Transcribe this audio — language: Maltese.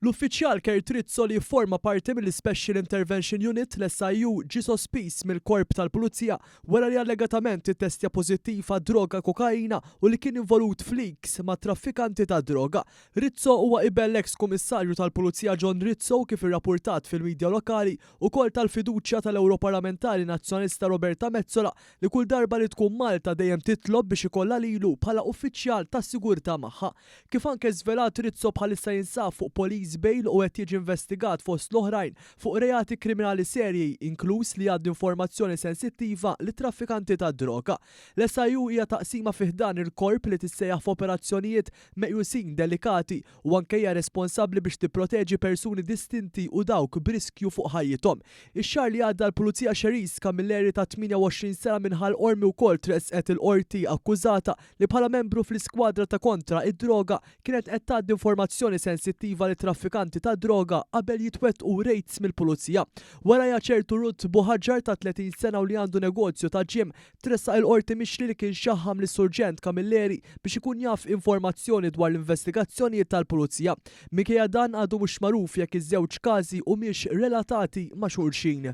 L-uffiċjal Kurt Rizzo li jifforma parti mill-Special Intervention Unit, l-SIU, ġie sospiż mill-Korp tal-Pulizija wara li allegatament ittestja pożittiv għad-droga kokaina u li kien involut f'leaks ma' traffikanti tad-droga. Rizzo huwa iben l-eks Kummissarju tal-Pulizija John Rizzo u kif irrappurtat fil-midja lokali, ukoll tal-fiduċja tal-Ewroparlamentari Nazzjonalista Roberta Metsola li kull darba li tkun Malta dejjem titlob biex ikollha lilu bħala uffiċjal tas-sigurtà magħha. Kif anke żvelat Rizzo bħalissa jinsab fuq police bail u qed jiġi investigat fost l-oħrajn fuq reati kriminali serji inkluż li jgħaddi informazzjoni sensittiva lit-traffikanti tad-droga. L-SIU hija taqsima fi ħdan il-Korp li tissejjaħ f'operazzjonijiet meqjusin delikati u anke hija responsabbli biex tipproteġi persuni distinti u dawk b'riskju fuq ħajjithom. Ix-xahar li għadda l-Pulizija Cherise Camilleri ta' 28 sena minn Ħal Qormi wkoll tressqet il-Qorti akkużata li bħala membru fl-iskwadra ta' kontra id-droga kienet qed tgħaddi informazzjoni sensittiva lit-traffikanti tad-droga qabel jitwettqu rejds mill-Pulizija. Warajha ċertu Ruth Buhagiar ta' 30 sena u li għandu negozju ta' gym tressaq il-Qorti mixli li kien xaħħam lis-Surġent Camilleri biex ikun jaf informazzjoni dwar l-investigazzjonijiet tal-Pulizija. Minkejja dan għadu mhux magħruf jekk iż-żewġ każi humiex relatati ma' xulxin.